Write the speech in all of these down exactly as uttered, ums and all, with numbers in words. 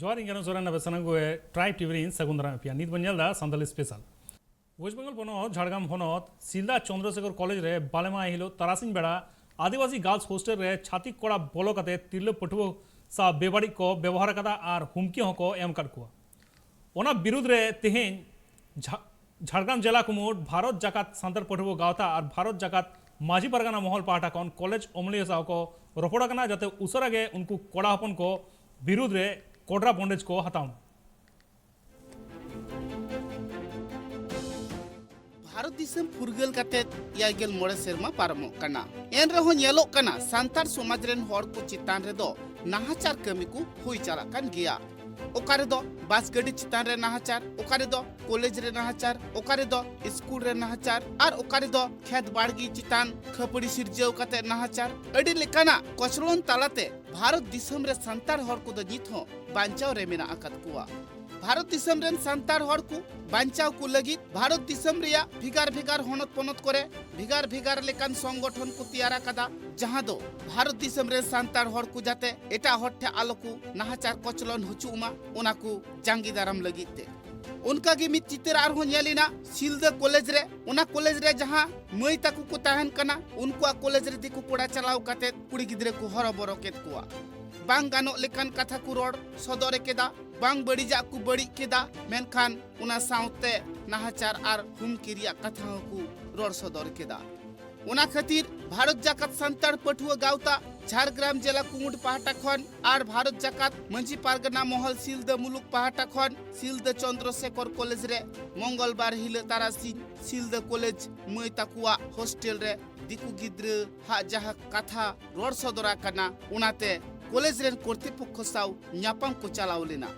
ᱡᱚᱦᱟᱨ, ᱤᱧ ᱠᱟᱱᱟ ᱥᱚᱨᱮᱱ, ᱟᱯᱮ ᱥᱟᱱᱟᱢ ᱠᱚᱜᱮ ᱴᱨᱟᱭᱤᱵᱽ ᱴᱤᱵᱷᱤ ᱨᱮᱧ ᱥᱟᱹᱜᱩᱱ ᱫᱟᱨᱟᱢ ᱯᱮᱭᱟ᱾ ᱱᱤᱛ ᱵᱚᱱ ᱧᱮᱞ ᱮᱫᱟ ᱥᱟᱱᱛᱟᱞᱤ ᱥᱯᱮᱥᱟᱞ᱾ ᱳᱭᱮᱥᱴ ᱵᱮᱝᱜᱚᱞ ᱯᱚᱱᱚᱛ ᱡᱷᱟᱲᱜᱨᱟᱢ ᱦᱚᱱᱚᱛ ᱥᱤᱞᱫᱟ ᱪᱚᱱᱫᱨᱚᱥᱮᱠᱷᱚᱨ ᱠᱚᱞᱮᱡᱽ ᱨᱮ ᱵᱟᱞᱮ ᱢᱟᱦᱟ ᱦᱤᱞᱳᱜ ᱛᱟᱨᱟᱥᱤᱧ ᱵᱮᱲᱟ ᱟᱹᱫᱤᱵᱟᱹᱥᱤ ᱜᱟᱨᱞᱥ ᱦᱳᱥᱴᱮᱞ ᱨᱮ ᱪᱷᱟᱹᱛᱤᱠ ᱠᱚᱲᱟ ᱵᱚᱞᱚ ᱠᱟᱛᱮ ᱛᱤᱨᱞᱟᱹ ᱯᱟᱹᱴᱷᱩᱣᱟᱹ ᱥᱟᱶ ᱵᱮᱵᱟᱹᱲᱤᱡ ᱠᱚ ᱵᱮᱵᱚᱦᱟᱨ ᱟᱠᱟᱫᱟ ᱟᱨ ᱦᱩᱢᱠᱤ ᱦᱚᱸᱠᱚ ᱮᱢ ᱟᱠᱟᱫ ᱠᱚᱣᱟ᱾ ᱚᱱᱟ ᱵᱤᱨᱩᱫᱽ ᱨᱮ ᱛᱮᱦᱮᱧ ᱡᱷᱟ-, ᱡᱷᱟᱲᱜᱨᱟᱢ ᱡᱮᱞᱟ ᱠᱩᱢᱩᱴ ᱵᱷᱟᱨᱚᱛ ᱡᱟᱠᱟᱛ ᱥᱟᱱᱛᱟᱲ ᱯᱟᱹᱴᱷᱩᱣᱟᱹ ᱜᱟᱶᱛᱟ ᱟᱨ ᱵᱷᱟᱨᱚᱛ ᱡᱟᱠᱟᱛ ᱢᱟᱹᱡᱷᱤ ᱯᱟᱨᱜᱟᱱᱟ ᱢᱚᱦᱚᱞ ᱯᱟᱦᱴᱟ ᱠᱷᱚᱱ ᱠᱚᱞᱮᱡᱽ ᱚᱢᱞᱤᱭᱟᱹ ᱥᱟᱶ ᱠᱚ ᱨᱚᱯᱚᱲ ᱟᱠᱟᱱᱟ, ᱡᱟᱛᱮ ᱩᱥᱟᱹᱨᱟ ᱜᱮ ᱩᱱᱠᱩ ᱠᱚᱲᱟ ᱦᱚᱯᱚᱱ ᱠᱚ ᱵᱤᱨᱩᱫᱽ ᱨᱮ ᱠᱚᱰᱨᱟ ᱵᱚᱱᱫᱮᱡᱽ ᱠᱚ ᱦᱟᱛᱟᱣ ᱢᱟ᱾ ᱵᱷᱟᱨᱚᱛ ᱫᱤᱥᱚᱢ ᱯᱷᱩᱨᱜᱟᱹᱞ ᱠᱟᱛᱮ ᱮᱭᱟᱭ ᱜᱮᱞ ᱢᱚᱬᱮ ᱥᱮᱨᱢᱟ ᱯᱟᱨᱚᱢᱚᱜ ᱠᱟᱱᱟ᱾ ᱮᱱ ᱨᱮᱦᱚᱸ ᱧᱮᱞᱚᱜ ᱠᱟᱱᱟ, ᱥᱟᱱᱛᱟᱲ ᱥᱚᱢᱟᱡᱽ ᱨᱮᱱ ᱦᱚᱲ ᱠᱚ ᱪᱮᱛᱟᱱ ᱨᱮᱫᱚ ᱱᱟᱦᱟᱪᱟᱨ ᱠᱟᱹᱢᱤ ᱠᱚ ᱦᱩᱭ ᱪᱟᱞᱟᱜ ᱠᱟᱱ ᱜᱮᱭᱟ᱾ ᱚᱠᱟ ᱨᱮᱫᱚ ᱵᱟᱥ ᱜᱟᱹᱰᱤ ᱪᱮᱛᱟᱱ ᱨᱮ ᱱᱟᱦᱟᱪᱟᱨ, ᱚᱠᱟ ᱨᱮᱫᱚ ᱠᱚᱞᱮᱡᱽ ᱨᱮ ᱱᱟᱦᱟᱪᱟᱨ, ᱚᱠᱟ ᱨᱮᱫᱚ ᱥᱠᱩᱞ ᱨᱮ ᱱᱟᱦᱟᱪᱟᱨ, ᱟᱨ ᱚᱠᱟ ᱨᱮᱫᱚ ᱠᱷᱮᱛ ᱵᱟᱲᱜᱮ ᱪᱮᱛᱟᱱ ᱠᱷᱟᱹᱯᱟᱹᱲᱤ ᱥᱤᱨᱡᱟᱹᱣ ᱠᱟᱛᱮ ᱱᱟᱦᱟᱪᱟᱨ᱾ ᱟᱹᱰᱤ ᱞᱮᱠᱟᱱᱟᱜ ᱠᱚᱪᱞᱚᱱ ᱛᱟᱞᱟᱛᱮ ᱵᱷᱟᱨᱚᱛ ᱫᱤᱥᱚᱢ ᱨᱮ ᱥᱟᱱᱛᱟᱲ ᱦᱚᱲ ᱠᱚᱫᱚ ᱱᱤᱛ ᱦᱚᱸ ᱵᱟᱧᱪᱟᱣ ᱨᱮ ᱢᱮᱱᱟᱜ ᱟᱠᱟᱫ ᱠᱚᱣᱟ᱾ ᱵᱷᱟᱨᱚᱛ ᱫᱤᱥᱚᱢ ᱨᱮᱱ ᱥᱟᱱᱛᱟᱲ ᱦᱚᱲ ᱠᱚ ᱵᱟᱧᱪᱟᱣ ᱠᱚ ᱞᱟᱹᱜᱤᱫ ᱵᱷᱟᱨᱚᱛ ᱫᱤᱥᱚᱢ ᱨᱮᱭᱟᱜ ᱵᱷᱮᱜᱟᱨ ᱵᱷᱮᱜᱟᱨ ᱦᱚᱱᱚᱛ ᱯᱚᱱᱚᱛ ᱠᱚᱨᱮ ᱵᱷᱮᱜᱟᱨ ᱵᱷᱮᱜᱟᱨ ᱞᱮᱠᱟᱱ ᱥᱚᱝᱜᱚᱴᱷᱚᱱ ᱠᱚ ᱛᱮᱭᱟᱨ ᱟᱠᱟᱫᱟ, ᱡᱟᱦᱟᱸ ᱫᱚ ᱵᱷᱟᱨᱚᱛ ᱫᱤᱥᱚᱢ ᱨᱮᱱ ᱥᱟᱱᱛᱟᱲ ᱦᱚᱲ ᱠᱚ ᱡᱟᱛᱮ ᱮᱴᱟᱜ ᱦᱚᱲ ᱴᱷᱮᱱ ᱟᱞᱚ ᱠᱚ ᱱᱟᱦᱟᱪᱟᱨ ᱠᱚᱪᱞᱚᱱ ᱦᱚᱪᱚᱜ ᱢᱟ, ᱚᱱᱟ ᱠᱚ ᱡᱟᱸᱜᱮ ᱫᱟᱨᱟᱢ ᱞᱟᱹᱜᱤᱫ ᱛᱮ᱾ ᱚᱱᱠᱟ ᱜᱮ ᱢᱤᱫ ᱪᱤᱛᱟᱹᱨ ᱟᱨᱦᱚᱸ ᱧᱮᱞ ᱮᱱᱟ ᱥᱤᱞᱫᱟᱹ ᱠᱚᱞᱮᱡᱽ ᱨᱮ᱾ ᱚᱱᱟ ᱠᱚᱞᱮᱡᱽ ᱨᱮ ᱡᱟᱦᱟᱸ ᱢᱟᱹᱭ ᱛᱟᱠᱚ ᱠᱚ ᱛᱟᱦᱮᱱ ᱠᱟᱱᱟ, ᱩᱱᱠᱩᱣᱟᱜ ᱠᱚᱞᱮᱡᱽ ᱨᱮ ᱫᱤᱠᱩ ᱠᱚᱲᱟ ᱪᱟᱞᱟᱣ ᱠᱟᱛᱮ ᱠᱩᱲᱤ ᱜᱤᱫᱽᱨᱟᱹ ᱠᱚ ᱦᱚᱨᱚᱵᱚᱨᱚ ᱠᱮᱫ ᱠᱚᱣᱟ᱾ ᱵᱟᱝ ᱜᱟᱱᱚᱜ ᱞᱮᱠᱟᱱ ᱠᱟᱛᱷᱟ ᱠᱚ ᱨᱚᱲ ᱥᱚᱫᱚᱨ ᱠᱮᱫᱟ, ᱵᱟᱝ ᱵᱟᱹᱲᱤᱡᱟᱜ ᱠᱚ ᱵᱟᱹᱲᱤᱡ ᱠᱮᱫᱟ, ᱢᱮᱱᱠᱷᱟᱱ ᱚᱱᱟ ᱥᱟᱶᱛᱮ ᱱᱟᱦᱟᱪᱟᱨ ᱟᱨ ᱦᱩᱢᱠᱤ ᱨᱮᱭᱟᱜ ᱠᱟᱛᱷᱟ ᱦᱚᱸᱠᱚ ᱨᱚᱲ ᱥᱚᱫᱚᱨ ᱠᱮᱫᱟ᱾ ᱚᱱᱟ ᱠᱷᱟᱹᱛᱤᱨ ᱵᱷᱟᱨᱚᱛ ᱡᱟᱠᱟᱛ ᱥᱟᱱᱛᱟᱲ ᱯᱟᱹᱴᱷᱩᱣᱟᱹ ᱜᱟᱶᱛᱟ ᱡᱷᱟᱲᱜᱨᱟᱢ ᱡᱮᱞᱟ ᱠᱩᱢᱩᱴ ᱯᱟᱦᱴᱟ ᱠᱷᱚᱱ ᱟᱨ ᱵᱷᱟᱨᱚᱛ ᱡᱟᱠᱟᱛ ᱢᱟᱹᱡᱷᱤ ᱯᱟᱨᱜᱟᱱᱟ ᱢᱚᱦᱚᱞ ᱥᱤᱞᱫᱟᱹ ᱢᱩᱞᱩᱠ ᱯᱟᱦᱴᱟ ᱠᱷᱚᱱ ᱥᱤᱞᱫᱟᱹ ᱪᱚᱱᱫᱨᱚᱥᱮᱠᱷᱚᱨ ᱠᱚᱞᱮᱡᱽ ᱨᱮ ᱢᱚᱝᱜᱚᱞᱵᱟᱨ ᱦᱤᱞᱚᱜ ᱛᱟᱨᱟᱥᱤᱧ ᱥᱤᱞᱫᱟᱹ ᱠᱚᱞᱮᱡᱽ ᱢᱟᱹᱭ ᱛᱟᱠᱚᱣᱟᱜ ᱦᱳᱥᱴᱮᱞ ᱨᱮ ᱫᱤᱠᱩ ᱜᱤᱫᱽᱨᱟᱹ ᱦᱟᱜ ᱡᱟᱦᱟᱸ ᱠᱟᱛᱷᱟ ᱨᱚᱲ ᱥᱚᱫᱚᱨ ᱟᱠᱟᱱᱟ, ᱚᱱᱟᱛᱮ ᱠᱚᱞᱮᱡᱽ ᱨᱮᱱ ᱠᱚᱨᱛᱨᱤᱯᱚᱠᱠᱷᱚ ᱥᱟᱶ ᱧᱟᱯᱟᱢ ᱠᱚ ᱪᱟᱞᱟᱣ ᱞᱮᱱᱟ᱾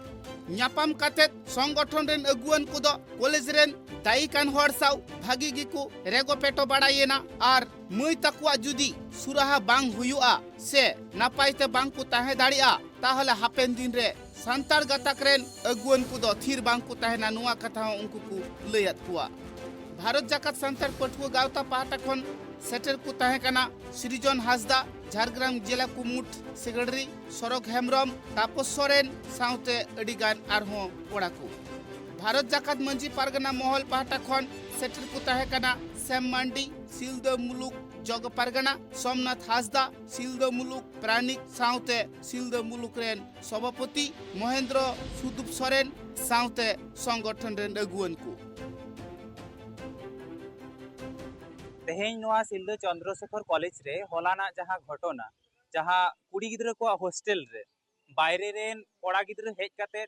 ᱧᱟᱯᱟᱢ ᱠᱟᱛᱮ ᱥᱚᱝᱜᱚᱴᱷᱚᱱ ᱨᱮᱱ ᱟᱹᱜᱩᱣᱟᱹᱱ ᱠᱚᱫᱚ ᱠᱚᱞᱮᱡᱽ ᱨᱮᱱ ᱫᱟᱭᱤ ᱠᱟᱱ ᱦᱚᱲ ᱥᱟᱶ ᱵᱷᱟᱹᱜᱤ ᱜᱮᱠᱚ ᱨᱮᱜᱚ ᱯᱮᱴᱚ ᱵᱟᱲᱟᱭᱮᱱᱟ ᱟᱨ ᱢᱟᱹᱭ ᱛᱟᱠᱚᱣᱟᱜ ᱡᱩᱫᱤ ᱥᱩᱨᱟᱦᱟ ᱵᱟᱝ ᱦᱩᱭᱩᱜᱼᱟ ᱥᱮ ᱱᱟᱯᱟᱭ ᱛᱮ ᱵᱟᱝ ᱠᱚ ᱛᱟᱦᱮᱸ ᱫᱟᱲᱮᱭᱟᱜᱼᱟ, ᱛᱟᱦᱚᱞᱮ ᱦᱟᱯᱮᱱ ᱫᱤᱱ ᱨᱮ ᱥᱟᱱᱛᱟᱲ ᱜᱟᱛᱟᱠ ᱨᱮᱱ ᱟᱹᱜᱩᱣᱟᱹᱱ ᱠᱚᱫᱚ ᱛᱷᱤᱨ ᱵᱟᱝ ᱠᱚ ᱛᱟᱦᱮᱱᱟ, ᱱᱚᱣᱟ ᱠᱟᱛᱷᱟ ᱦᱚᱸ ᱩᱱᱠᱩ ᱠᱚ ᱞᱟᱹᱭᱟᱫ ᱠᱚᱣᱟ᱾ ᱵᱷᱟᱨᱚᱛ ᱡᱟᱠᱟᱛ ᱥᱟᱱᱛᱟᱲ ᱯᱟᱹᱴᱷᱩᱣᱟᱹ ᱜᱟᱶᱛᱟ ᱯᱟᱦᱴᱟ ᱠᱷᱚᱱ ᱥᱮᱴᱮᱨ ᱠᱚ ᱛᱟᱦᱮᱸ ᱠᱟᱱᱟ ᱥᱨᱤᱡᱚᱱ ᱦᱟᱸᱥᱫᱟ, ᱡᱷᱟᱲᱜᱨᱟᱢ ᱡᱮᱞᱟ ᱠᱩᱢᱩᱴ ᱥᱮᱠᱨᱮᱴᱟᱨᱤ ᱥᱚᱨᱚᱜᱽ ᱦᱮᱢᱵᱽᱨᱚᱢ, ᱛᱟᱯᱚᱥ ᱥᱚᱨᱮᱱ ᱥᱟᱶᱛᱮ ᱟᱹᱰᱤ ᱜᱟᱱ ᱟᱨᱦᱚᱸ ᱠᱚᱲᱟ ᱠᱚ᱾ ᱵᱷᱟᱨᱚᱛ ᱡᱟᱠᱟᱛ ᱢᱟᱹᱡᱷᱤ ᱯᱟᱨᱜᱟᱱᱟ ᱢᱚᱦᱚᱞ ᱯᱟᱦᱴᱟ ᱠᱷᱚᱱ ᱥᱮᱴᱮᱨ ᱠᱚ ᱛᱟᱦᱮᱸ ᱠᱟᱱᱟ ᱥᱮᱢ ᱢᱟᱱᱰᱤ, ᱥᱤᱞᱫᱟᱹ ᱢᱩᱞᱩᱠ ᱡᱚᱜᱽ ᱯᱟᱨᱜᱟᱱᱟ, ᱥᱳᱢᱱᱟᱛᱷ ᱦᱟᱸᱥᱫᱟ, ᱥᱤᱞᱫᱟᱹ ᱢᱩᱞᱩᱠ ᱯᱨᱟᱱᱤᱠ ᱥᱟᱶᱛᱮ ᱥᱤᱞᱫᱟᱹ ᱢᱩᱞᱩᱠ ᱨᱮᱱ ᱥᱚᱵᱷᱟᱯᱚᱛᱤ ᱢᱚᱦᱮᱱᱫᱨᱚ ᱥᱩᱫᱩᱯ ᱥᱚᱨᱮᱱ ᱥᱟᱶᱛᱮ ᱥᱚᱝᱜᱚᱴᱷᱚᱱ ᱨᱮᱱ ᱟᱹᱜᱩᱣᱟᱹᱱ ᱠᱚ᱾ ᱛᱮᱦᱮᱧ ᱱᱚᱣᱟ ᱥᱤᱞᱫᱟᱹ ᱪᱚᱱᱫᱨᱚᱥᱮᱠᱷᱚᱨ ᱠᱚᱞᱮᱡᱽ ᱨᱮ ᱦᱚᱞᱟᱱᱟᱜ ᱡᱟᱦᱟᱸ ᱜᱷᱚᱴᱚᱱᱟ, ᱡᱟᱦᱟᱸ ᱠᱩᱲᱤ ᱜᱤᱫᱽᱨᱟᱹ ᱠᱚᱣᱟᱜ ᱦᱳᱥᱴᱮᱞ ᱨᱮ ᱵᱟᱭᱨᱮ ᱨᱮᱱ ᱠᱚᱲᱟ ᱜᱤᱫᱽᱨᱟᱹ ᱦᱮᱡ ᱠᱟᱛᱮ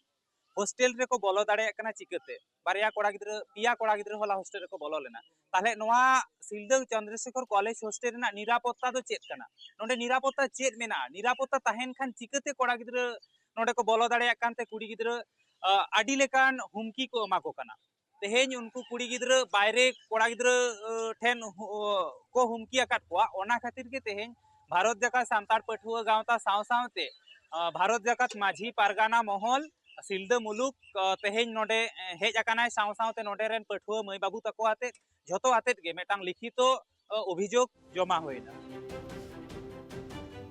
ᱦᱳᱥᱴᱮᱞ ᱨᱮᱠᱚ ᱵᱚᱞᱚ ᱫᱟᱲᱮᱭᱟᱜ ᱠᱟᱱᱟ ᱪᱤᱠᱟᱹᱛᱮ? ᱵᱟᱨᱭᱟ ᱠᱚᱲᱟ ᱜᱤᱫᱽᱨᱟᱹ, ᱯᱮᱭᱟ ᱠᱚᱲᱟ ᱜᱤᱫᱽᱨᱟᱹ ᱦᱚᱞᱟ ᱦᱳᱥᱴᱮᱞ ᱨᱮᱠᱚ ᱵᱚᱞᱚ ᱞᱮᱱᱟ᱾ ᱛᱟᱦᱞᱮ ᱱᱚᱣᱟ ᱥᱤᱞᱫᱟᱹ ᱪᱚᱱᱫᱨᱚᱥᱮᱠᱷᱚᱨ ᱠᱚᱞᱮᱡᱽ ᱦᱳᱥᱴᱮᱞ ᱨᱮᱱᱟᱜ ᱱᱤᱨᱟᱯᱚᱛᱛᱟ ᱫᱚ ᱪᱮᱫ ᱠᱟᱱᱟ? ᱱᱚᱰᱮ ᱱᱤᱨᱟᱯᱚᱛᱛᱟ ᱪᱮᱫ ᱢᱮᱱᱟᱜᱼᱟ? ᱱᱤᱨᱟᱯᱚᱛᱛᱟ ᱛᱟᱦᱮᱱ ᱠᱷᱟᱱ ᱪᱤᱠᱟᱹᱛᱮ ᱠᱚᱲᱟ ᱜᱤᱫᱽᱨᱟᱹ ᱱᱚᱰᱮ ᱠᱚ ᱵᱚᱞᱚ ᱫᱟᱲᱮᱭᱟᱜ ᱠᱟᱱᱛᱮ ᱠᱩᱲᱤ ᱜᱤᱫᱽᱨᱟᱹ, ᱟ, ᱟᱹᱰᱤ ᱞᱮᱠᱟᱱ ᱦᱩᱢᱠᱤ ᱠᱚ ᱮᱢᱟ ᱠᱚ ᱠᱟᱱᱟ? ᱛᱮᱦᱮᱧ ᱩᱱᱠᱩ ᱠᱩᱲᱤ ᱜᱤᱫᱽᱨᱟᱹ ᱵᱟᱭᱨᱮ ᱠᱚᱲᱟ ᱜᱤᱫᱽᱨᱟᱹ, ᱟ, ᱴᱷᱮᱱ ᱦᱩ-, ᱠᱚ ᱦᱩᱢᱠᱤ ᱟᱠᱟᱫ ᱠᱚᱣᱟ, ᱚᱱᱟ ᱠᱷᱟᱹᱛᱤᱨ ᱜᱮ ᱛᱮᱦᱮᱧ ᱵᱷᱟᱨᱚᱛ ᱡᱟᱠᱟᱛ ᱥᱟᱱᱛᱟᱲ ᱯᱟᱹᱴᱷᱩᱣᱟᱹ ᱜᱟᱶᱛᱟ ᱥᱟᱶ ᱥᱟᱶᱛᱮ, ᱟ, ᱵᱷᱟᱨᱚᱛ ᱡᱟᱠᱟᱛ ᱢᱟᱹᱡᱷᱤ ᱯᱟᱨᱜᱟᱱᱟ ᱢᱚᱦᱚᱞ ᱥᱤᱞᱫᱟᱹ ᱢᱩᱞᱩᱠ, ᱟ, ᱛᱮᱦᱮᱧ ᱱᱚᱰᱮ, ᱮ, ᱦᱮᱡ ᱟᱠᱟᱱᱟᱭ, ᱥᱟᱶ ᱥᱟᱶᱛᱮ ᱱᱚᱰᱮ ᱨᱮᱱ ᱯᱟᱹᱴᱷᱩᱣᱟᱹ ᱢᱟᱹᱭ ᱵᱟᱹᱵᱩ ᱛᱟᱠᱚ ᱟᱛᱮ ᱡᱷᱚᱛᱚ ᱟᱛᱮᱫ ᱜᱮ ᱢᱤᱫᱴᱟᱝ ᱞᱤᱠᱷᱤᱛᱚ, ᱟ, ᱚᱵᱷᱤᱡᱳᱜᱽ ᱡᱚᱢᱟ ᱦᱩᱭᱱᱟ᱾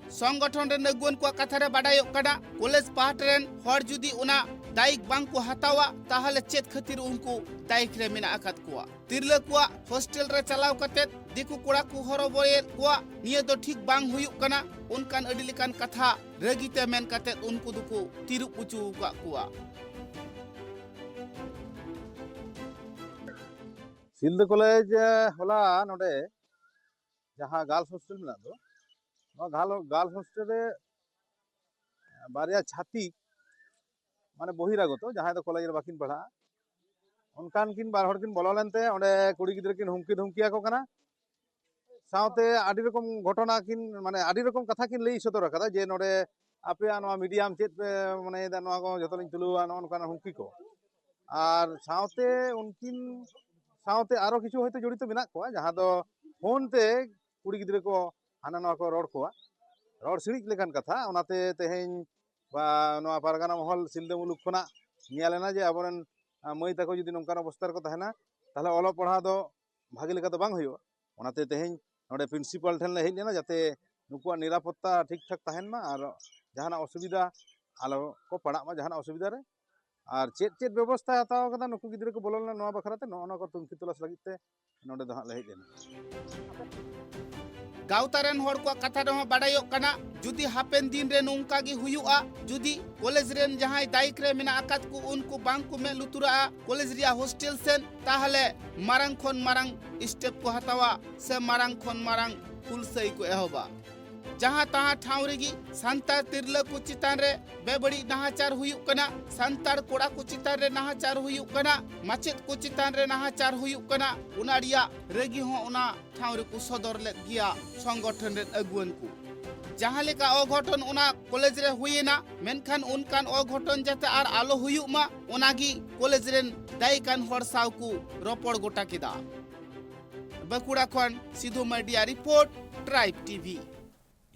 ᱥᱚᱝᱜᱚᱴᱷᱚᱱ ᱨᱮᱱ ᱟᱹᱜᱩᱣᱟᱹᱱ ᱠᱚᱣᱟᱜ ᱠᱟᱛᱷᱟ ᱨᱮ ᱵᱟᱰᱟᱭᱚᱜ ᱠᱟᱱᱟ, ᱠᱚᱞᱮᱡᱽ ᱯᱟᱦᱴᱟ ᱨᱮᱱ ᱦᱚᱲ ᱡᱩᱫᱤ ᱚᱱᱟ ᱫᱟᱭᱤᱠ ᱵᱟᱝ ᱠᱚ ᱦᱟᱛᱟᱣᱟ, ᱛᱟᱦᱚᱞᱮ ᱪᱮᱫ ᱠᱷᱟᱹᱛᱤᱨ ᱩᱱᱠᱩ ᱫᱟᱭᱤᱠ ᱨᱮ ᱢᱮᱱᱟᱜ ᱟᱠᱟᱫ ᱠᱚᱣᱟ? ᱛᱤᱨᱞᱟᱹ ᱠᱚᱣᱟᱜ ᱦᱳᱥᱴᱮᱞ ᱨᱮ ᱪᱟᱞᱟᱣ ᱠᱟᱛᱮ ᱫᱤᱠᱩ ᱠᱚᱲᱟ ᱠᱚ ᱦᱚᱨᱚᱵᱚᱨᱚᱭᱮᱫ ᱠᱚᱣᱟ, ᱱᱤᱭᱟᱹ ᱫᱚ ᱴᱷᱤᱠ ᱵᱟᱝ ᱦᱩᱭᱩᱜ ᱠᱟᱱᱟ, ᱚᱱᱠᱟᱱ ᱟᱹᱰᱤ ᱞᱮᱠᱟᱱ ᱠᱟᱛᱷᱟ ᱨᱟᱹᱜᱤ ᱛᱮ ᱢᱮᱱ ᱠᱟᱛᱮ ᱩᱱᱠᱩ ᱫᱚᱠᱚ ᱛᱤᱨᱩᱵ ᱚᱪᱚ ᱟᱠᱟᱫ ᱠᱚᱣᱟ᱾ ᱥᱤᱞᱫᱟᱹ ᱠᱚᱞᱮᱡᱽ, ᱮ, ᱦᱚᱞᱟ ᱱᱚᱰᱮ ᱡᱟᱦᱟᱸ ᱜᱟᱨᱞᱥ ᱦᱳᱥᱴᱮᱞ ᱢᱮᱱᱟᱜ ᱫᱚ, ᱱᱚᱣᱟ ᱜᱟᱨᱞ-, ᱜᱟᱨᱞᱥ ᱦᱳᱥᱴᱮᱞ ᱨᱮ ᱵᱟᱨᱭᱟ ᱪᱷᱟᱹᱛᱤᱠ, ᱢᱟᱱᱮ ᱵᱚᱦᱤᱨᱟᱜᱚᱛᱚ, ᱡᱟᱦᱟᱸᱭ ᱫᱚ ᱠᱚᱞᱮᱡᱽ ᱨᱮ ᱵᱟᱹᱠᱤᱱ ᱯᱟᱲᱦᱟᱜᱼᱟ, ᱚᱱᱠᱟᱱ ᱠᱤᱱ ᱵᱟᱨ ᱦᱚᱲ ᱠᱤᱱ ᱵᱚᱞᱚ ᱞᱮᱱᱛᱮ ᱚᱸᱰᱮ ᱠᱩᱲᱤ ᱜᱤᱫᱽᱨᱟᱹ ᱠᱤᱱ ᱦᱩᱢᱠᱤ ᱫᱷᱩᱢᱠᱤ ᱟᱠᱚ ᱠᱟᱱᱟ᱾ ᱥᱟᱶᱛᱮ ᱟᱹᱰᱤ ᱨᱚᱠᱚᱢ ᱜᱷᱚᱴᱚᱱᱟ ᱠᱤᱱ, ᱢᱟᱱᱮ ᱟᱹᱰᱤ ᱨᱚᱠᱚᱢ ᱠᱟᱛᱷᱟ ᱠᱤᱱ ᱞᱟᱹᱭ ᱥᱚᱫᱚᱨ ᱟᱠᱟᱫᱟ ᱡᱮ ᱱᱚᱰᱮ ᱟᱯᱮᱭᱟᱜ ᱱᱚᱣᱟ ᱢᱤᱰᱤᱭᱟᱢ ᱪᱮᱫ ᱯᱮ ᱢᱚᱱᱮᱭᱮᱫᱟ, ᱱᱚᱣᱟ ᱠᱚ ᱡᱚᱛᱚ ᱞᱤᱧ ᱛᱩᱞᱟᱹᱣᱟ, ᱱᱚᱜᱼᱚ ᱱᱚᱝᱠᱟᱱᱟᱜ ᱦᱩᱢᱠᱤ ᱠᱚ᱾ ᱟᱨ ᱥᱟᱶᱛᱮ ᱩᱱᱠᱤᱱ ᱥᱟᱶᱛᱮ ᱟᱨᱚ ᱠᱤᱪᱷᱩ ᱦᱚᱭᱛᱳ ᱡᱚᱲᱤᱛᱚ ᱢᱮᱱᱟᱜ ᱠᱚᱣᱟ, ᱡᱟᱦᱟᱸ ᱫᱚ ᱯᱷᱳᱱ ᱛᱮ ᱠᱩᱲᱤ ᱜᱤᱫᱽᱨᱟᱹ ᱠᱚ ᱦᱟᱱᱟ ᱱᱟᱣᱟ ᱠᱚ ᱨᱚᱲ ᱠᱚᱣᱟ, ᱨᱚᱲ ᱥᱤᱬᱤᱡ ᱞᱮᱠᱟᱱ ᱠᱟᱛᱷᱟ᱾ ᱚᱱᱟᱛᱮ ᱛᱮᱦᱮᱧ ᱵᱟ ᱱᱚᱣᱟ ᱯᱟᱨᱜᱟᱱᱟ ᱢᱚᱦᱚᱞ ᱥᱤᱞᱫᱟᱹ ᱢᱩᱞᱩᱠ ᱠᱷᱚᱱᱟᱜ ᱧᱮᱞ ᱮᱱᱟ ᱡᱮ ᱟᱵᱚᱨᱮᱱ, ᱟ, ᱢᱟᱹᱭ ᱛᱟᱠᱚ ᱡᱩᱫᱤ ᱱᱚᱝᱠᱟᱱ ᱚᱵᱚᱥᱛᱟ ᱨᱮᱠᱚ ᱛᱟᱦᱮᱱᱟ, ᱛᱟᱦᱚᱞᱮ ᱚᱞᱚᱜ ᱯᱟᱲᱦᱟᱣ ᱫᱚ ᱵᱷᱟᱜᱮ ᱞᱮᱠᱟ ᱫᱚ ᱵᱟᱝ ᱦᱩᱭᱩᱜᱼᱟ᱾ ᱚᱱᱟᱛᱮ ᱛᱮᱦᱮᱧ ᱱᱚᱰᱮ ᱯᱨᱤᱱᱥᱤᱯᱟᱞ ᱴᱷᱮᱱ ᱞᱮ ᱦᱮᱡ ᱞᱮᱱᱟ, ᱡᱟᱛᱮ ᱱᱩᱠᱩᱣᱟᱜ ᱱᱤᱨᱟᱯᱚᱛᱛᱟ ᱴᱷᱤᱠ ᱴᱷᱟᱠ ᱛᱟᱦᱮᱱ ᱢᱟ ᱟᱨ ᱡᱟᱦᱟᱱᱟᱜ ᱚᱥᱩᱵᱤᱫᱷᱟ ᱟᱞᱚ ᱠᱚ ᱯᱟᱲᱟᱜ ᱢᱟ ᱡᱟᱦᱟᱱᱟᱜ ᱚᱥᱩᱵᱤᱫᱷᱟ ᱨᱮ᱾ ᱟᱨ ᱪᱮᱫ ᱪᱮᱫ ᱵᱮᱵᱚᱥᱛᱷᱟᱭ ᱦᱟᱛᱟᱣ ᱠᱟᱫᱟ ᱱᱩᱠᱩ ᱜᱤᱫᱽᱨᱟᱹ ᱠᱚ ᱵᱚᱞᱚ ᱞᱮᱱᱟ ᱱᱚᱣᱟ ᱵᱟᱠᱷᱨᱟ ᱛᱮ, ᱱᱚᱜᱼᱚ ᱱᱚᱣᱟ ᱠᱚ ᱛᱩᱱᱠᱷᱤ ᱛᱚᱞᱟᱥ ᱞᱟᱹᱜᱤᱫ ᱛᱮ ᱱᱚᱰᱮ ᱫᱚ ᱦᱟᱸᱜ ᱞᱮ ᱦᱮᱡ ᱞᱮᱱᱟ᱾ ᱜᱟᱶᱛᱟ ᱨᱮᱱ ᱦᱚᱲ ᱠᱚᱣᱟᱜ ᱠᱟᱛᱷᱟ ᱨᱮᱦᱚᱸ ᱵᱟᱰᱟᱭᱚᱜ ᱠᱟᱱᱟ, ᱡᱩᱫᱤ ᱦᱟᱯᱮᱱ ᱫᱤᱱ ᱨᱮ ᱱᱚᱝᱠᱟ ᱜᱮ ᱦᱩᱭᱩᱜᱼᱟ, ᱡᱩᱫᱤ ᱠᱚᱞᱮᱡᱽ ᱨᱮᱱ ᱡᱟᱦᱟᱸᱭ ᱫᱟᱭᱤᱠ ᱨᱮ ᱢᱮᱱᱟᱜ ᱟᱠᱟᱫ ᱠᱚ ᱩᱱᱠᱩ ᱵᱟᱝ ᱠᱚ ᱢᱮᱫ ᱞᱩᱛᱩᱨᱟᱜᱼᱟ ᱠᱚᱞᱮᱡᱽ ᱨᱮᱭᱟᱜ ᱦᱳᱥᱴᱮᱞ ᱥᱮᱱ, ᱛᱟᱦᱚᱞᱮ ᱢᱟᱨᱟᱝ ᱠᱷᱚᱱ ᱢᱟᱨᱟᱝ ᱥᱴᱮᱯ ᱠᱚ ᱦᱟᱛᱟᱣᱟ ᱥᱮ ᱢᱟᱨᱟᱝ ᱠᱷᱚᱱ ᱢᱟᱨᱟᱝ ᱦᱩᱞᱥᱟᱹᱭ ᱠᱚ ᱮᱦᱚᱵᱟ᱾ ᱡᱟᱦᱟᱸ ᱛᱟᱦᱟᱸ ᱴᱷᱟᱶ ᱨᱮᱜᱮ ᱥᱟᱱᱛᱟᱲ ᱛᱤᱨᱞᱟᱹ ᱠᱚ ᱪᱮᱛᱟᱱ ᱨᱮ ᱵᱮᱵᱟᱹᱲᱤᱡ ᱱᱟᱦᱟᱪᱟᱨ ᱦᱩᱭᱩᱜ ᱠᱟᱱᱟ, ᱥᱟᱱᱛᱟᱲ ᱠᱚᱲᱟ ᱠᱚ ᱪᱮᱛᱟᱱ ᱨᱮ ᱱᱟᱦᱟᱪᱟᱨ ᱦᱩᱭᱩᱜ ᱠᱟᱱᱟ, ᱢᱟᱪᱮᱫ ᱠᱚ ᱪᱮᱛᱟᱱ ᱨᱮ ᱱᱟᱦᱟᱪᱟᱨ ᱦᱩᱭᱩᱜ ᱠᱟᱱᱟ, ᱚᱱᱟ ᱨᱮᱭᱟᱜ ᱨᱟᱹᱜᱤ ᱦᱚᱸ ᱚᱱᱟ ᱴᱷᱟᱶ ᱨᱮᱠᱚ ᱥᱚᱫᱚᱨ ᱞᱮᱫ ᱜᱮᱭᱟ ᱥᱚᱝᱜᱚᱴᱷᱚᱱ ᱨᱮᱱ ᱟᱹᱜᱩᱣᱟᱹᱱ ᱠᱚ᱾ ᱡᱟᱦᱟᱸ ᱞᱮᱠᱟ ᱚᱜᱷᱚᱴᱚᱱ ᱚᱱᱟ ᱠᱚᱞᱮᱡᱽ ᱨᱮ ᱦᱩᱭᱮᱱᱟ, ᱢᱮᱱᱠᱷᱟᱱ ᱚᱱᱠᱟᱱ ᱚᱜᱷᱚᱴᱚᱱ ᱡᱟᱛᱮ ᱟᱨ ᱟᱞᱚ ᱦᱩᱭᱩᱜ ᱢᱟ, ᱚᱱᱟᱜᱮ ᱠᱚᱞᱮᱡᱽ ᱨᱮᱱ ᱫᱟᱭᱤ ᱠᱟᱱ ᱦᱚᱲ ᱥᱟᱶ ᱠᱚ ᱨᱚᱯᱚᱲ ᱜᱚᱴᱟ ᱠᱮᱫᱟ᱾ ᱵᱟᱸᱠᱩᱲᱟ ᱠᱷᱚᱱ ᱥᱤᱫᱷᱩ ᱢᱟᱨᱰᱤᱭᱟᱜ report, Tribe TV.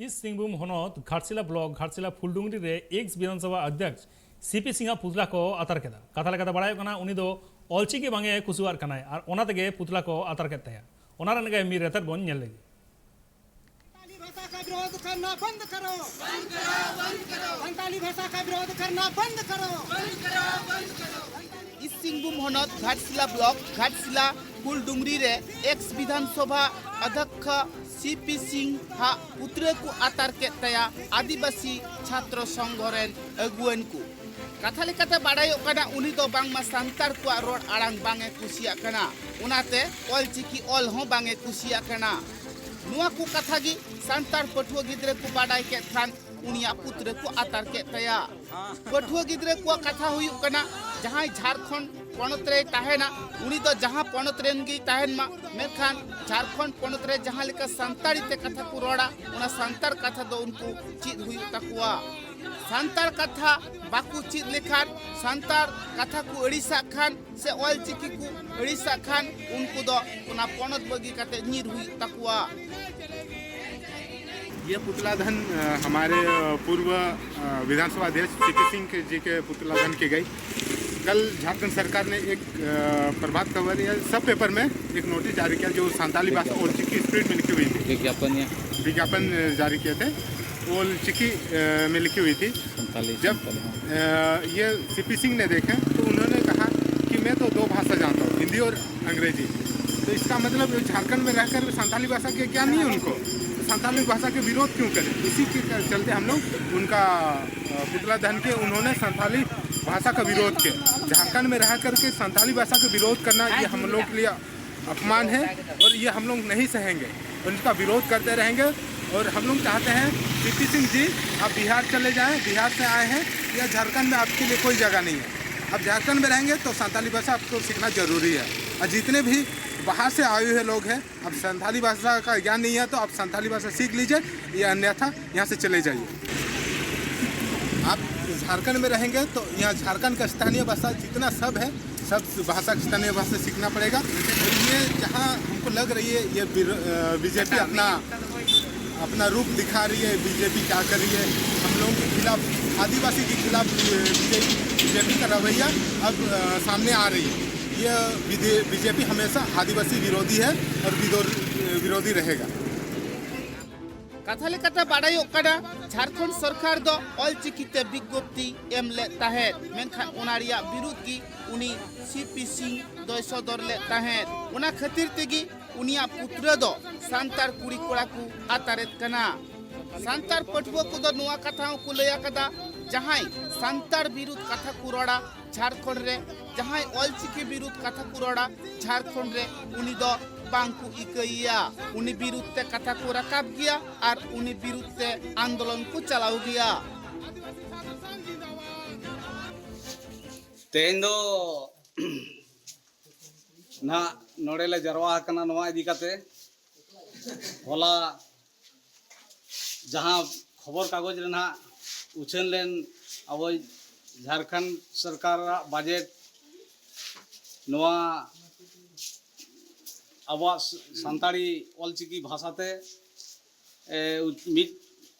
East Singhbhum ᱦᱚᱱᱚᱛ ᱜᱷᱟᱴᱥᱤᱞᱟ ᱵᱞᱚᱠ ᱜᱷᱟᱴᱥᱤᱞᱟ ᱯᱷᱩᱞᱰᱩᱝᱨᱤ ᱨᱮ ᱮᱠᱥ ᱵᱤᱫᱷᱟᱱᱥᱚᱵᱷᱟ ᱚᱫᱷᱭᱚᱠᱥ ᱥᱤᱯᱤ ᱥᱤᱝ ᱟᱜ ᱯᱩᱛᱞᱟ ᱠᱚ ᱟᱛᱟᱨ ᱠᱮᱫᱟ᱾ ᱠᱟᱛᱷᱟ ᱞᱮᱠᱟᱛᱮ ᱵᱟᱲᱟᱭᱚᱜ ᱠᱟᱱᱟ, ᱩᱱᱤ ᱫᱚ ᱚᱞᱪᱤᱠᱤ ᱵᱟᱝ ᱮ ᱠᱩᱥᱤᱣᱟᱜ ᱠᱟᱱᱟᱭ ᱟᱨ ᱚᱱᱟ ᱛᱮᱜᱮ ᱯᱩᱛᱞᱟ ᱠᱚ ᱟᱛᱟᱨ ᱠᱮᱫ ᱛᱟᱭᱟ᱾ ᱚᱱᱟ ᱨᱮᱱᱟᱜ ᱜᱮ ᱢᱤᱫ ᱨᱮᱛᱮᱫ ᱵᱚᱱ ᱧᱮᱞ ᱞᱮᱜᱮ᱾ संताली भाषा का विरोध करना बंद करो। संताली भाषा का विरोध करना बंद करो। ᱤᱥᱴ ᱥᱤᱝᱵᱷᱩᱢ ᱦᱚᱱᱚᱛ ᱜᱷᱟᱴᱥᱤᱞᱟ ᱵᱞᱚᱠ ᱜᱷᱟᱴᱥᱤᱞᱟ ᱠᱩᱞᱰᱩᱝᱨᱤ ᱨᱮ ᱮᱠᱥ ᱵᱤᱫᱷᱟᱱ ᱥᱚᱵᱷᱟ ᱚᱫᱷᱭᱚᱠᱥ ᱥᱤ ᱯᱤ ᱥᱤᱝ ᱦᱟᱜ ᱯᱩᱛᱞᱟᱹ ᱠᱚ ᱟᱛᱟᱨ ᱠᱮᱫ ᱛᱟᱭᱟ ᱟᱹᱫᱤᱵᱟᱹᱥᱤ ᱪᱷᱟᱛᱨᱚ ᱥᱚᱝᱜᱷᱚ ᱨᱮᱱ ᱟᱹᱜᱩᱣᱟᱹᱱ ᱠᱚ᱾ ᱠᱟᱛᱷᱟ ᱞᱮᱠᱟᱛᱮ ᱵᱟᱰᱟᱭᱚᱜ ᱠᱟᱱᱟ, ᱩᱱᱤ ᱫᱚ ᱵᱟᱝᱢᱟ ᱥᱟᱱᱛᱟᱲ ᱠᱚᱣᱟᱜ ᱨᱚᱲ ᱟᱲᱟᱝ ᱵᱟᱝ ᱮ ᱠᱩᱥᱤᱭᱟᱜ ᱠᱟᱱᱟ, ᱚᱱᱟᱛᱮ ᱚᱞᱪᱤᱠᱤ ᱚᱞ ᱦᱚᱸ ᱵᱟᱝ ᱮ ᱠᱩᱥᱤᱭᱟᱜ ᱠᱟᱱᱟ᱾ ᱱᱚᱣᱟ ᱠᱚ ᱠᱟᱛᱷᱟ ᱜᱮ ᱥᱟᱱᱛᱟᱲ ᱯᱟᱹᱴᱷᱩᱣᱟᱹ ᱜᱤᱫᱽᱨᱟᱹ ᱠᱚ ᱵᱟᱰᱟᱭ ᱠᱮᱫ ᱠᱷᱟᱱ ᱩᱱᱤᱭᱟᱜ ᱯᱩᱛᱞᱟᱹ ᱠᱚ ᱟᱛᱟᱨ ᱠᱮᱫ ᱛᱟᱭᱟ᱾ ᱯᱟᱹᱴᱷᱩᱣᱟᱹ ᱜᱤᱫᱽᱨᱟᱹ ᱠᱚᱣᱟᱜ ᱠᱟᱛᱷᱟ ᱦᱩᱭᱩᱜ ᱠᱟᱱᱟ, ᱡᱟᱦᱟᱸᱭ ᱡᱷᱟᱲᱠᱷᱚᱸᱰ ᱯᱚᱱᱚᱛ ᱨᱮᱭ ᱛᱟᱦᱮᱱᱟ, ᱩᱱᱤ ᱫᱚ ᱡᱟᱦᱟᱸ ᱯᱚᱱᱚᱛ ᱨᱮᱱ ᱜᱮᱭ ᱛᱟᱦᱮᱱ ᱢᱟ, ᱢᱮᱱᱠᱷᱟᱱ ᱡᱷᱟᱲᱠᱷᱚᱸᱰ ᱯᱚᱱᱚᱛ ᱨᱮ ᱡᱟᱦᱟᱸ ᱞᱮᱠᱟ ᱥᱟᱱᱛᱟᱲᱤ ᱛᱮ ᱠᱟᱛᱷᱟ ᱠᱚ ᱨᱚᱲᱟ, ᱚᱱᱟ ᱥᱟᱱᱛᱟᱲ ᱠᱟᱛᱷᱟ ᱫᱚ ᱩᱱᱠᱩ ᱪᱮᱫ ᱦᱩᱭᱩᱜ ᱛᱟᱠᱚᱣᱟ᱾ ᱥᱟᱱᱛᱟᱲ ᱠᱟᱛᱷᱟ ᱵᱟᱠᱚ ᱪᱮᱫ ᱞᱮᱠᱷᱟᱱ, ᱥᱟᱱᱛᱟᱲ ᱠᱟᱛᱷᱟ ᱠᱚ ᱟᱹᱲᱤᱥᱟᱜ ᱠᱷᱟᱱ ᱥᱮ ᱚᱞ ᱪᱤᱠᱤ ᱠᱚ ᱟᱹᱲᱤᱥᱟᱜ ᱠᱷᱟᱱ, ᱩᱱᱠᱩ ᱫᱚ ᱚᱱᱟ ᱯᱚᱱᱚᱛ ᱵᱟᱹᱜᱤ ᱠᱟᱛᱮ ᱧᱤᱨ ᱦᱩᱭᱩᱜ ᱛᱟᱠᱚᱣᱟ᱾ ये पुतला दहन अ, हमारे अ, पूर्व अ, विधानसभा अध्यक्ष सीपी सिंह के जी के पुतला दहन की गई। कल झारखंड सरकार ने एक, अ, प्रभात खबर या सब पेपर में एक नोटिस जारी किया, जो संताली भाषा और चिकी स्प्रिट में लिखी हुई थी। विज्ञापन या विज्ञापन, अ, जारी किए थे। वो चिकी, अ, में लिखी हुई थी। संताली, जब, संताली, हाँ। अ, ये सीपी सिंह ने देखे तो उन्होंने कहा कि मैं तो दो भाषा जानता हूँ, हिंदी और अंग्रेजी। तो इसका मतलब, जो झारखंड में रहकर भी संताली भाषा के ज्ञान नहीं है उनको, तो संताली भाषा के विरोध क्यों करें? इसी के चलते हम लोग उनका, अ, पुतला दहन के उन्होंने संताली भाषा का विरोध किया। झारखंड में रह करके संताली भाषा का विरोध करना, ये हम लोग के लिए अपमान है और ये हम लोग नहीं सहेंगे। उनका विरोध करते रहेंगे। और हम लोग चाहते हैं, सीपी सिंह जी, आप बिहार चले जाएं, बिहार से आए हैं, या झारखंड में आपके लिए कोई जगह नहीं है। आप झारखंड में रहेंगे तो संताली भाषा आपको सीखना जरूरी है। और जितने भी बाहर से आए हुए लोग हैं, अब संताली भाषा का ज्ञान नहीं है तो आप संताली भाषा सीख लीजिए, या अन्यथा यहाँ से चले जाइए। आप झारखंड में रहेंगे तो यहाँ झारखंड का स्थानीय भाषा जितना सब है, सब भाषा, स्थानीय भाषा सीखना पड़ेगा। और ये जहाँ हमको लग रही है, ये बीजेपी अपना, अपना रूप दिखा रही है, बीजेपी क्या कर रही है हम लोगों के खिलाफ, आदिवासी के खिलाफ बीजेपी का रवैया अब, अ, सामने आ रही है। ये बीजेपी हमेशा आदिवासी विरोधी है और विदो-, विरोधी रहेगा। ᱠᱟᱛᱷᱟ ᱞᱮᱠᱟᱛᱮ ᱵᱟᱰᱟᱭᱚᱜ ᱠᱟᱱᱟ, ᱡᱷᱟᱲᱠᱷᱚᱸᱰ ᱥᱚᱨᱠᱟᱨ ᱫᱚ ᱚᱞᱪᱤᱠᱤ ᱛᱮ ᱵᱤᱜᱽᱜᱚᱯᱛᱤ ᱮᱢ ᱞᱮᱫ ᱛᱟᱦᱮᱸᱫ, ᱢᱮᱱᱠᱷᱟᱱ ᱚᱱᱟ ᱨᱮᱭᱟᱜ ᱵᱤᱨᱩᱫᱷ ᱜᱮ ᱩᱱᱤ ᱥᱤ ᱯᱤ ᱥᱤᱝ ᱫᱚᱭ ᱥᱚᱫᱚᱨ ᱞᱮᱫ ᱛᱟᱦᱮᱸᱫ᱾ ᱚᱱᱟ ᱠᱷᱟᱹᱛᱤᱨ ᱛᱮᱜᱮ ᱩᱱᱤᱭᱟᱜ ᱯᱩᱛᱲᱟᱹ ᱫᱚ ᱥᱟᱱᱛᱟᱲ ᱠᱩᱲᱤ ᱠᱚᱲᱟ ᱠᱚ ᱟᱛᱟᱨᱮᱫ ᱠᱟᱱᱟ᱾ ᱥᱟᱱᱛᱟᱲ ᱯᱟᱹᱴᱷᱩᱣᱟᱹ ᱠᱚᱫᱚ ᱱᱚᱣᱟ ᱠᱟᱛᱷᱟ ᱦᱚᱸᱠᱚ ᱞᱟᱹᱭ ᱟᱠᱟᱫᱟ, ᱡᱟᱦᱟᱸᱭ ᱥᱟᱱᱛᱟᱲ ᱵᱤᱨᱩᱫᱷ ᱠᱟᱛᱷᱟ ᱠᱚ ᱨᱚᱲᱟ ᱡᱷᱟᱲᱠᱷᱚᱸᱰ ᱨᱮ, ᱡᱟᱦᱟᱸᱭ ᱚᱞᱪᱤᱠᱤ ᱵᱤᱨᱩᱫᱷ ᱠᱟᱛᱷᱟ ᱠᱚ ᱨᱚᱲᱟ ᱡᱷᱟᱲᱠᱷᱚᱸᱰ ᱨᱮ, ᱩᱱᱤ ᱫᱚ ᱵᱟᱝ ᱠᱚ ᱤᱠᱟᱹᱭᱮᱭᱟ᱾ ᱩᱱᱤ ᱵᱤᱨᱩᱫᱷ ᱛᱮ ᱠᱟᱛᱷᱟ ᱠᱚ ᱨᱟᱠᱟᱵ ᱜᱮᱭᱟ ᱟᱨ ᱩᱱᱤ ᱵᱤᱨᱩᱫᱷ ᱛᱮ ᱟᱱᱫᱳᱞᱚᱱ ᱠᱚ ᱪᱟᱞᱟᱣ ᱜᱮᱭᱟ᱾ ᱛᱮᱦᱮᱧ ᱫᱚ ᱱᱟᱦᱟᱜ ᱱᱚᱰᱮ ᱞᱮ ᱡᱟᱨᱣᱟ ᱟᱠᱟᱱᱟ ᱱᱚᱣᱟ ᱤᱫᱤ ᱠᱟᱛᱮ᱾ ᱦᱚᱞᱟ ᱡᱟᱦᱟᱸ ᱠᱷᱚᱵᱚᱨ ᱠᱟᱜᱚᱡᱽ ᱨᱮ ᱱᱟᱦᱟᱜ ᱩᱪᱷᱟᱹᱱ ᱞᱮᱱ ᱟᱵᱚ ᱡᱷᱟᱲᱠᱷᱚᱸᱰ ᱥᱚᱨᱠᱟᱨᱟᱜ ᱵᱟᱡᱮᱴ, ᱱᱚᱣᱟ ᱟᱵᱚᱣᱟᱜ ᱥᱟᱱᱛᱟᱲᱤ ᱚᱞᱪᱤᱠᱤ ᱵᱷᱟᱥᱟᱛᱮ, ᱮ, ᱢᱤᱫ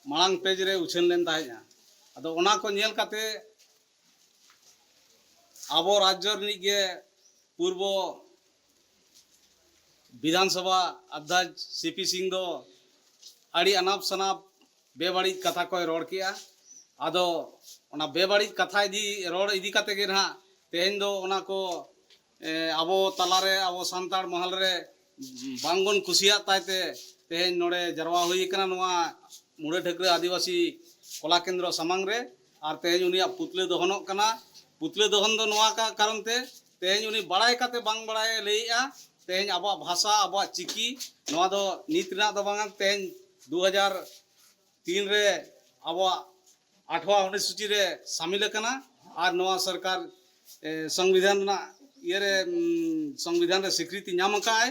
ᱢᱟᱲᱟᱝ ᱯᱮᱡᱽ ᱨᱮ ᱩᱪᱷᱟᱹᱱ ᱞᱮᱱ ᱛᱟᱦᱮᱸᱫᱼᱟ᱾ ᱟᱫᱚ ᱚᱱᱟ ᱠᱚ ᱧᱮᱞ ᱠᱟᱛᱮ ᱟᱵᱚ ᱨᱟᱡᱽᱡᱚ ᱨᱤᱱᱤᱡ ᱜᱮ ᱯᱩᱨᱵᱚ ᱵᱤᱫᱷᱟᱱ ᱥᱚᱵᱷᱟ ᱟᱫᱷᱭᱟᱠᱷ ᱥᱤ ᱯᱤ ᱥᱤᱝ ᱫᱚ ᱟᱹᱰᱤ ᱟᱱᱟᱯ ᱥᱟᱱᱟᱯ ᱵᱮᱵᱟᱹᱲᱤᱡ ᱠᱟᱛᱷᱟ ᱠᱚᱭ ᱨᱚᱲ ᱠᱮᱜᱼᱟ᱾ ᱟᱫᱚ ᱚᱱᱟ ᱵᱮᱵᱟᱹᱲᱤᱡ ᱠᱟᱛᱷᱟ ᱤᱫᱤ, ᱨᱚᱲ ᱤᱫᱤ ᱠᱟᱛᱮ ᱜᱮ ᱱᱟᱦᱟᱜ ᱛᱮᱦᱮᱧ ᱫᱚ ᱚᱱᱟ ᱠᱚ, ᱮ, ᱟᱵᱚ ᱛᱟᱞᱟᱨᱮ, ᱟᱵᱚ ᱥᱟᱱᱛᱟᱲ ᱢᱚᱦᱚᱞ ᱨᱮ ᱵᱟᱝᱵᱚᱱ ᱠᱩᱥᱤᱭᱟᱜ ᱛᱟᱭ ᱛᱮ ᱛᱮᱦᱮᱧ ᱱᱚᱰᱮ ᱡᱟᱨᱣᱟ ᱦᱩᱭ ᱟᱠᱟᱱᱟ ᱱᱚᱣᱟ ᱢᱩᱲᱟᱹ ᱴᱷᱟᱹᱠᱨᱟᱹ ᱟᱹᱫᱤᱵᱟᱹᱥᱤ ᱠᱚᱞᱟ ᱠᱮᱱᱫᱨᱚ ᱥᱟᱢᱟᱝ ᱨᱮ᱾ ᱟᱨ ᱛᱮᱦᱮᱧ ᱩᱱᱤᱭᱟᱜ ᱯᱩᱛᱞᱟᱹ ᱫᱚᱦᱚᱱᱚᱜ ᱠᱟᱱᱟ᱾ ᱯᱩᱛᱞᱟᱹ ᱫᱚᱦᱚᱱ ᱫᱚ ᱱᱚᱣᱟ ᱠᱟ-, ᱠᱟᱨᱚᱱ ᱛᱮ ᱛᱮᱦᱮᱧ ᱩᱱᱤ ᱵᱟᱲᱟᱭ ᱠᱟᱛᱮ ᱵᱟᱝ ᱵᱟᱲᱟᱭᱮ ᱞᱟᱹᱭᱮᱜᱼᱟ᱾ ᱛᱮᱦᱮᱧ ᱟᱵᱚᱣᱟᱜ ᱵᱷᱟᱥᱟ, ᱟᱵᱚᱣᱟᱜ ᱪᱤᱠᱤ, ᱱᱚᱣᱟ ᱫᱚ ᱱᱤᱛ ᱨᱮᱱᱟᱜ ᱫᱚ ᱵᱟᱝᱟ, ᱛᱮᱦᱮᱧ ᱫᱩ ᱦᱟᱡᱟᱨ ᱛᱤᱱ ᱨᱮ ᱟᱵᱚᱣᱟᱜ ᱟᱴᱷᱣᱟ ᱚᱱᱩᱥᱩᱪᱤ ᱨᱮ ᱥᱟᱢᱤᱞ ᱟᱠᱟᱱᱟ᱾ ᱟᱨ ᱱᱚᱣᱟ ᱥᱚᱨᱠᱟᱨ, ᱮ, ᱥᱚᱝᱵᱤᱫᱷᱟᱱ ᱨᱮᱱᱟᱜ ᱤᱭᱟᱹᱨᱮ, ᱩᱢ, ᱥᱚᱝᱵᱤᱫᱷᱟᱱ ᱨᱮ ᱥᱤᱠᱨᱤᱛᱤ ᱧᱟᱢ ᱟᱠᱟᱫᱟᱭ᱾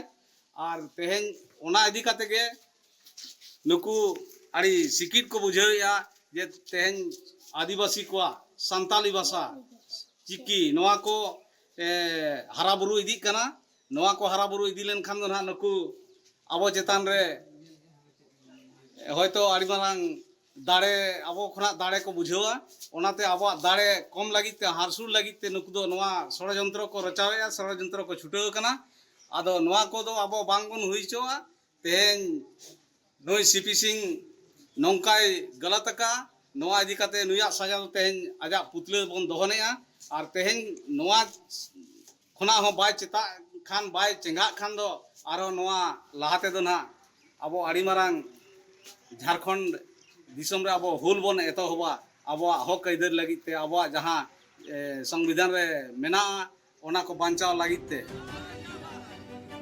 ᱟᱨ ᱛᱮᱦᱮᱧ ᱚᱱᱟ ᱤᱫᱤ ᱠᱟᱛᱮ ᱜᱮ ᱱᱩᱠᱩ ᱟᱹᱰᱤ ᱥᱤᱠᱤᱲ ᱠᱚ ᱵᱩᱡᱷᱟᱹᱣᱮᱫᱼᱟ ᱡᱮ ᱛᱮᱦᱮᱧ ᱟᱹᱫᱤᱵᱟᱹᱥᱤ ᱠᱚᱣᱟᱜ ᱥᱟᱱᱛᱟᱞᱤ ᱵᱷᱟᱥᱟ, ᱪᱤᱠᱤ, ᱱᱚᱣᱟ ᱠᱚ, ᱮ, ᱦᱟᱨᱟ ᱵᱩᱨᱩ ᱤᱫᱤᱜ ᱠᱟᱱᱟ᱾ ᱱᱚᱣᱟ ᱠᱚ ᱦᱟᱨᱟ ᱵᱩᱨᱩ ᱤᱫᱤ ᱞᱮᱱᱠᱷᱟᱱ ᱫᱚ ᱱᱟᱦᱟᱜ ᱱᱩᱠᱩ ᱟᱵᱚ ᱪᱮᱛᱟᱱ ᱨᱮ ᱦᱚᱭᱛᱳ ᱟᱹᱰᱤ ᱢᱟᱨᱟᱝ ᱫᱟᱲᱮ, ᱟᱵᱚ ᱠᱷᱚᱱᱟᱜ ᱫᱟᱲᱮ ᱠᱚ ᱵᱩᱡᱷᱟᱹᱣᱟ᱾ ᱚᱱᱟᱛᱮ ᱟᱵᱚᱣᱟᱜ ᱫᱟᱲᱮ ᱠᱚᱢ ᱞᱟᱹᱜᱤᱫ ᱛᱮ, ᱦᱟᱨᱥᱩᱨ ᱞᱟᱹᱜᱤᱫ ᱛᱮ ᱱᱩᱠᱩ ᱫᱚ ᱱᱚᱣᱟ ᱥᱚᱲᱚᱡᱚᱱᱛᱨᱚ ᱠᱚ ᱨᱚᱪᱟᱣᱮᱫᱼᱟ, ᱥᱚᱲᱚᱡᱚᱱᱛᱨᱚ ᱠᱚ ᱪᱷᱩᱴᱟᱹᱣ ᱟᱠᱟᱱᱟ᱾ ᱟᱫᱚ ᱱᱚᱣᱟ ᱠᱚᱫᱚ ᱟᱵᱚ ᱵᱟᱝᱵᱚᱱ ᱦᱩᱭ ᱦᱚᱪᱚᱣᱟᱜᱼᱟ᱾ ᱛᱮᱦᱮᱧ ᱱᱩᱭ ᱥᱤ ᱯᱤ ᱥᱤᱝ ᱱᱚᱝᱠᱟᱭ ᱜᱟᱞᱟᱛ ᱟᱠᱟᱫᱼᱟ, ᱱᱚᱣᱟ ᱤᱫᱤ ᱠᱟᱛᱮ ᱱᱩᱭᱟᱜ ᱥᱟᱡᱟ ᱫᱚ ᱛᱮᱦᱮᱧ ᱟᱡᱟᱜ ᱯᱩᱛᱞᱟᱹ ᱵᱚᱱ ᱫᱚᱦᱚᱱᱮᱜᱼᱟ᱾ ᱟᱨ ᱛᱮᱦᱮᱧ ᱱᱚᱣᱟ ᱠᱷᱚᱱᱟᱜ ᱦᱚᱸ ᱵᱟᱭ ᱪᱮᱛᱟᱜ ᱠᱷᱟᱱ, ᱵᱟᱭ ᱪᱮᱸᱜᱷᱟᱜ ᱠᱷᱟᱱ ᱫᱚ ᱟᱨᱦᱚᱸ ᱱᱚᱣᱟ ᱞᱟᱦᱟ ᱛᱮᱫᱚ ᱱᱟᱦᱟᱜ ᱟᱵᱚ ᱟᱹᱰᱤ ᱢᱟᱨᱟᱝ ᱡᱷᱟᱲᱠᱷᱚᱸᱰ ᱫᱤᱥᱚᱢ ᱨᱮ ᱟᱵᱚ ᱦᱩᱞ ᱵᱚᱱ ᱮᱛᱚᱦᱚᱵᱟ, ᱟᱵᱚᱣᱟᱜ ᱦᱚᱠ ᱟᱹᱭᱫᱟᱹᱨ ᱞᱟᱹᱜᱤᱫ ᱛᱮ, ᱟᱵᱚᱣᱟᱜ ᱡᱟᱦᱟᱸ, ᱮ, ᱥᱚᱝᱵᱤᱫᱷᱟᱱ ᱨᱮ ᱢᱮᱱᱟᱜᱼᱟ, ᱚᱱᱟ ᱠᱚ ᱵᱟᱧᱪᱟᱣ ᱞᱟᱹᱜᱤᱫ ᱛᱮ᱾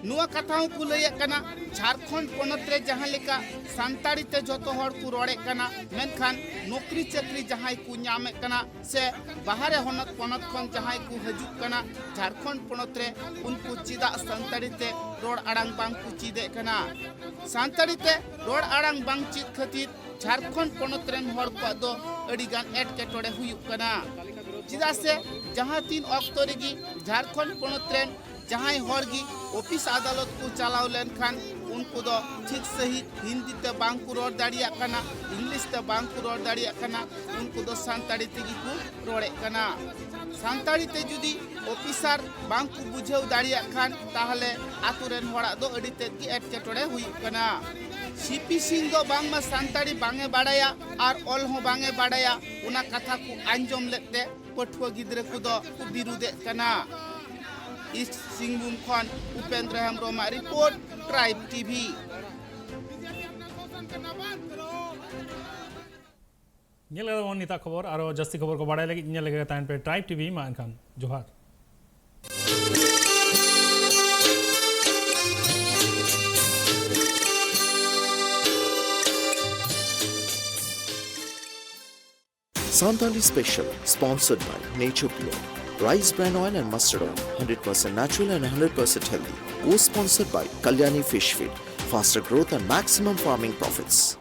ᱱᱚᱣᱟ ᱠᱟᱛᱷᱟ ᱦᱚᱸᱠᱚ ᱞᱟᱹᱭᱮᱫ ᱠᱟᱱᱟ, ᱡᱷᱟᱲᱠᱷᱚᱸᱰ ᱯᱚᱱᱚᱛ ᱨᱮ ᱡᱟᱦᱟᱸ ᱞᱮᱠᱟ ᱥᱟᱱᱛᱟᱲᱤ ᱛᱮ ᱡᱷᱚᱛᱚ ᱦᱚᱲ ᱠᱚ ᱨᱚᱲᱮᱫ ᱠᱟᱱᱟ, ᱢᱮᱱᱠᱷᱟᱱ ᱱᱚᱠᱨᱤ ᱪᱟᱹᱠᱨᱤ ᱡᱟᱦᱟᱸᱭ ᱠᱚ ᱧᱟᱢᱮᱫ ᱠᱟᱱᱟ ᱥᱮ ᱵᱟᱦᱨᱮ ᱦᱚᱱᱚᱛ ᱯᱚᱱᱚᱛ ᱠᱷᱚᱱ ᱡᱟᱦᱟᱸᱭ ᱠᱚ ᱦᱤᱡᱩᱜ ᱠᱟᱱᱟ ᱡᱷᱟᱲᱠᱷᱚᱸᱰ ᱯᱚᱱᱚᱛ ᱨᱮ, ᱩᱱᱠᱩ ᱪᱮᱫᱟᱜ ᱥᱟᱱᱛᱟᱲᱤ ᱛᱮ ᱨᱚᱲ ᱟᱲᱟᱝ ᱵᱟᱝ ᱠᱚ ᱪᱮᱫᱮᱫ ᱠᱟᱱᱟ? ᱥᱟᱱᱛᱟᱲᱤ ᱛᱮ ᱨᱚᱲ ᱟᱲᱟᱝ ᱵᱟᱝ ᱪᱮᱫ ᱠᱷᱟᱹᱛᱤᱨ ᱡᱷᱟᱲᱠᱷᱚᱸᱰ ᱯᱚᱱᱚᱛ ᱨᱮᱱ ᱦᱚᱲ ᱠᱚᱣᱟᱜ ᱫᱚ ᱟᱹᱰᱤ ᱜᱟᱱ ᱮᱴᱠᱮᱴᱚᱬᱮ ᱦᱩᱭᱩᱜ ᱠᱟᱱᱟ᱾ ᱪᱮᱫᱟᱜ ᱥᱮ ᱡᱟᱦᱟᱸ ᱛᱤᱱ ᱚᱠᱛᱚ ᱨᱮᱜᱮ ᱡᱷᱟᱲᱠᱷᱚᱸᱰ ᱯᱚᱱᱚᱛ ᱨᱮᱱ ᱡᱟᱦᱟᱸᱭ ᱦᱚᱲ ᱜᱮ ᱚᱯᱷᱤᱥ ᱟᱫᱟᱞᱚᱛ ᱠᱚ ᱪᱟᱞᱟᱣ ᱞᱮᱱᱠᱷᱟᱱ, ᱩᱱ ᱩᱱᱠᱩ ᱫᱚ ᱴᱷᱤᱠ ᱥᱟᱺᱦᱤᱡ ᱦᱤᱱᱫᱤ ᱛᱮ ᱵᱟᱝ ᱠᱚ ᱨᱚᱲ ᱫᱟᱲᱮᱭᱟᱜ ᱠᱟᱱᱟ, ᱤᱝᱞᱤᱥ ᱛᱮ ᱵᱟᱝ ᱠᱚ ᱨᱚᱲ ᱫᱟᱲᱮᱭᱟᱜ ᱠᱟᱱᱟ, ᱩᱱᱠᱩ ᱫᱚ ᱥᱟᱱᱛᱟᱲᱤ ᱛᱮᱜᱮ ᱠᱚ ᱨᱚᱲᱮᱫ ᱠᱟᱱᱟ᱾ ᱥᱟᱱᱛᱟᱲᱤ ᱛᱮ ᱡᱩᱫᱤ ᱚᱯᱷᱤᱥᱟᱨ ᱵᱟᱝ ᱠᱚ ᱵᱩᱡᱷᱟᱹᱣ ᱫᱟᱲᱮᱭᱟᱜ ᱠᱷᱟᱱ, ᱛᱟᱦᱚᱞᱮ ᱟᱛᱳ ᱨᱮᱱ ᱦᱚᱲᱟᱜ ᱫᱚ ᱟᱹᱰᱤ ᱛᱮᱫ ᱜᱮ ᱮᱴᱠᱮᱴᱚᱬᱮ ᱦᱩᱭᱩᱜ ᱠᱟᱱᱟ᱾ ᱥᱤ ᱯᱤ ᱥᱤᱝ ᱫᱚ ᱵᱟᱝᱢᱟ ᱥᱟᱱᱛᱟᱲᱤ ᱵᱟᱝ ᱮ ᱵᱟᱲᱟᱭᱟ ᱟᱨ ᱚᱞ ᱦᱚᱸ ᱵᱟᱝ ᱮ ᱵᱟᱲᱟᱭᱟ, ᱚᱱᱟ ᱠᱟᱛᱷᱟ ᱠᱚ ᱟᱸᱡᱚᱢ ᱞᱮᱫ ᱛᱮ ᱯᱟᱹᱴᱷᱩᱣᱟᱹ ᱜᱤᱫᱽᱨᱟᱹ ᱠᱚᱫᱚ ᱠᱚ ᱵᱤᱨᱩᱫᱷᱮᱫ ᱠᱟᱱᱟ᱾ ᱤᱥᱴ ᱥᱤᱝᱵᱷᱩᱢ ᱠᱷᱚᱱ ᱩᱯᱮᱱᱫᱨᱚ ᱦᱮᱢᱵᱨᱚᱢᱟᱜ ᱨᱤᱯᱳᱨᱴ, ᱴᱨᱟᱭᱤᱵᱽ ᱴᱤ ᱵᱷᱤ᱾ ᱧᱮᱞ ᱠᱟᱫᱟ ᱵᱚᱱ ᱱᱤᱛᱟᱜ ᱠᱷᱚᱵᱚᱨ᱾ ᱟᱨᱚ ᱡᱟᱹᱥᱛᱤ ᱠᱷᱚᱵᱚᱨ ᱠᱚ ᱵᱟᱲᱟᱭ ᱞᱟᱹᱜᱤᱫ ᱧᱮᱞ ᱞᱮᱜᱮ ᱛᱟᱦᱮᱱ ᱯᱮ ᱴᱨᱟᱭᱤᱵᱽ ᱴᱤ ᱵᱷᱤ᱾ ᱢᱟ ᱮᱱᱠᱷᱟᱱ ᱡᱚᱦᱟᱨ᱾ Santali Special, sponsored by Nature Pure, Rice Bran Oil and Mustard Oil, hundred percent natural and hundred percent healthy. Co-sponsored by Kalyani Fish Feed, faster growth and maximum farming profits.